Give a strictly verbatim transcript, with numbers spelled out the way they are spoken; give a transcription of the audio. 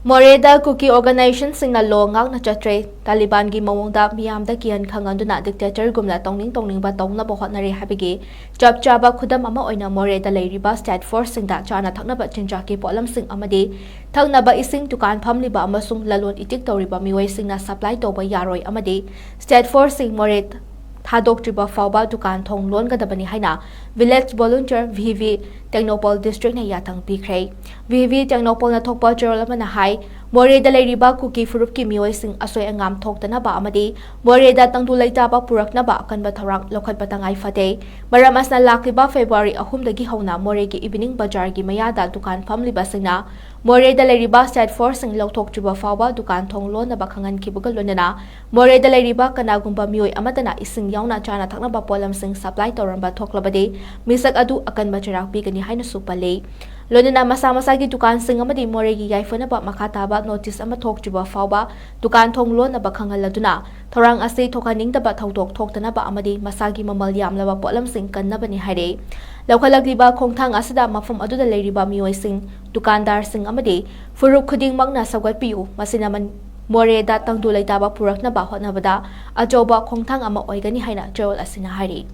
ꯃꯣꯔꯦꯗ ꯀꯨꯀꯤ ꯑꯣꯔꯒꯅꯥꯏꯖꯦꯁꯟꯁꯤꯡꯅ ꯂꯣ ꯉꯥꯛꯅ ꯆꯠꯇ꯭ꯔꯦ꯫ ꯇꯥꯂꯤꯕꯥꯟꯒꯤ ꯃꯑꯣꯡꯗ ꯃꯤꯌꯥꯝꯗ ꯀꯤꯍꯟ ꯈꯪꯍꯟꯗꯨꯅ dictator ꯒꯨꯝꯅ ꯇꯧꯅꯤꯡ ꯇꯧꯅꯤꯡꯕ ꯇꯧꯅꯕ ꯍꯣꯠꯅꯔꯦ ꯍꯥꯏꯕꯒꯤ ꯆꯞ ꯆꯥꯕ ꯈꯨꯗꯝ ꯑꯃ ꯑꯣꯏꯅ ꯃꯣꯔꯦꯗ ꯂꯩꯔꯤꯕ state force ꯁꯤꯡꯗ ꯆꯥꯅ ꯊꯛꯅꯕ ꯆꯤꯟꯖꯥꯛꯀꯤ ꯄꯣꯠꯂꯝꯁꯤꯡ ꯑꯃꯗꯤ ꯊꯛꯅꯕ ꯏꯁꯤꯡ ꯗꯨꯀꯥꯟ ꯐꯝꯂꯤꯕ ꯑꯃꯁꯨꯡ ꯂꯂꯣꯟ ꯏꯇꯤꯛ ꯇꯧꯔꯤꯕ ꯃꯤꯑꯣꯏꯁꯤꯡꯅ supply ꯇꯧꯕ ꯌꯥꯔꯣꯏ ꯑꯃꯗꯤ state force ꯁꯤꯡ ꯃꯣꯔꯦ ꯊꯥꯗꯣꯛꯇ꯭ꯔꯤꯕ ꯐꯥꯎꯕ ꯗꯨꯀꯥꯟ ꯊꯣꯡ ꯂꯣꯟꯒꯗꯕꯅꯤ ꯍꯥꯏꯅ Village Volunteer, V V, Tengnoupal district ꯅ ꯌꯥꯊꯪ ꯄꯤꯈ꯭ꯔꯦ꯫ V V ꯇꯦꯡꯅꯧꯄꯜꯅ ꯊꯣꯛꯄ ꯆꯦꯔꯣꯜ ꯑꯃꯅ ꯍꯥꯏ, ꯃꯣꯔꯦꯗ ꯂꯩꯔꯤꯕ ꯀꯨꯀꯤ ꯐꯨꯔꯨꯞꯀꯤ ꯃꯤꯑꯣꯏꯁꯤꯡ ꯑꯁꯣꯏ ꯑꯉꯥꯝ ꯊꯣꯛꯇꯅꯕ ꯑꯃꯗꯤ ꯃꯣꯔꯦꯗ ꯇꯪꯗꯨ ꯂꯩꯇꯥꯕ ꯄꯨꯔꯛꯅꯕ ꯑꯀꯟꯕ ꯊꯧꯔꯥꯡ ꯂꯧꯈꯠꯄ ꯇꯉꯥꯏ ꯐꯗꯦ꯫ ꯃꯔꯝ ꯑꯁꯤꯅ ꯂꯥꯛꯂꯤꯕ February ꯑꯍꯨꯝꯗꯒꯤ ꯍꯧꯅ ꯃꯣꯔꯦꯒꯤ evening ꯕꯖꯥꯔꯒꯤ ꯃꯌꯥꯗ ꯗꯨꯀꯥꯟ ꯐꯝꯂꯤꯕꯁꯤꯡꯅ ꯃꯣꯔꯦꯗ ꯂꯩꯔꯤꯕ state force ꯁꯤꯡ ꯂꯧꯊꯣꯛꯇ꯭ꯔꯤꯕ ꯐꯥꯎꯕ ꯗꯨꯀꯥꯟ ꯊꯣꯡ ꯂꯣꯟꯅꯕ ꯈꯪꯍꯟꯈꯤꯕꯒ ꯂꯣꯏꯅꯅ ꯃꯣꯔꯦꯗ ꯂꯩꯔꯤꯕ ꯀꯅꯥꯒꯨꯝꯕ ꯃꯤꯑꯣꯏ ꯑꯃꯠꯇꯅ ꯏꯁꯤꯡ ꯌꯥꯎꯅ ꯆꯥꯅ ꯊꯛꯅꯕ ꯄꯣꯠꯂꯝꯁꯤꯡ supply ꯇꯧꯔꯝꯕ ꯊꯣꯛꯂꯕꯗꯤ ꯃꯤꯁꯛ ꯑꯗꯨ ꯑꯀꯟꯕ ꯆꯩꯔꯥꯛ ꯄꯤꯒꯅꯤ ꯍꯥꯏꯅꯁꯨ ꯄꯜꯂꯤ꯫ ꯂꯣꯏꯅꯅ ꯃꯁꯥ ꯃꯁꯥꯒꯤ ꯗꯨꯀꯥꯟꯁꯤꯡ ꯑꯃꯗꯤ ꯃꯣꯔꯦꯒꯤ ꯌꯥꯏꯐꯅꯕ ꯃꯈꯥ ꯇꯥꯕ notice ꯑꯃ ꯊꯣꯛꯇ꯭ꯔꯤꯕ ꯐꯥꯎꯕ ꯗꯨꯀꯥꯟ ꯊꯣꯡ ꯂꯣꯟꯅꯕ ꯈꯪꯍꯜꯂꯗꯨꯅ ꯊꯧꯔꯥꯡ ꯑꯁꯤ ꯊꯣꯛꯍꯟꯅꯤꯡꯗꯕ ꯊꯧꯗꯣꯛ ꯊꯣꯛꯇꯅꯕ ꯑꯃꯗꯤ ꯃꯁꯥꯒꯤ ꯃꯃꯜ ꯌꯥꯝꯂꯕ ꯄꯣꯠꯂꯝꯁꯤꯡ ꯀꯟꯅꯕꯅꯤ ꯍꯥꯏꯔꯦ꯫ ꯂꯧꯈꯠꯂꯛꯂꯤꯕ ꯈꯣꯡꯊꯥꯡ ꯑꯁꯤꯗ ꯃꯐꯝ ꯑꯗꯨꯗ ꯂꯩꯔꯤꯕ ꯃꯤꯑꯣꯏꯁꯤꯡ, ꯗꯨꯀꯥꯟꯗꯥꯔꯁꯤꯡ ꯑꯃꯗꯤ ꯐꯨꯔꯨꯞ ꯈꯨꯗꯤꯡꯃꯛꯅ ꯁꯧꯒꯠꯄꯤꯌꯨ, ꯃꯁꯤꯅ ꯃꯟ-, ꯃꯣꯔꯦꯗ ꯇꯪꯗꯨ ꯂꯩꯇꯥꯕ ꯄꯨꯔꯛꯅꯕ ꯍꯣꯠꯅꯕꯗ ꯑꯆꯧꯕ ꯈꯣꯡꯊꯥꯡ ꯑꯃ ꯑꯣꯏꯒꯅꯤ ꯍꯥꯏꯅ ꯆꯦꯔꯣꯜ ꯑꯁꯤꯅ ꯍꯥꯏꯔꯤ꯫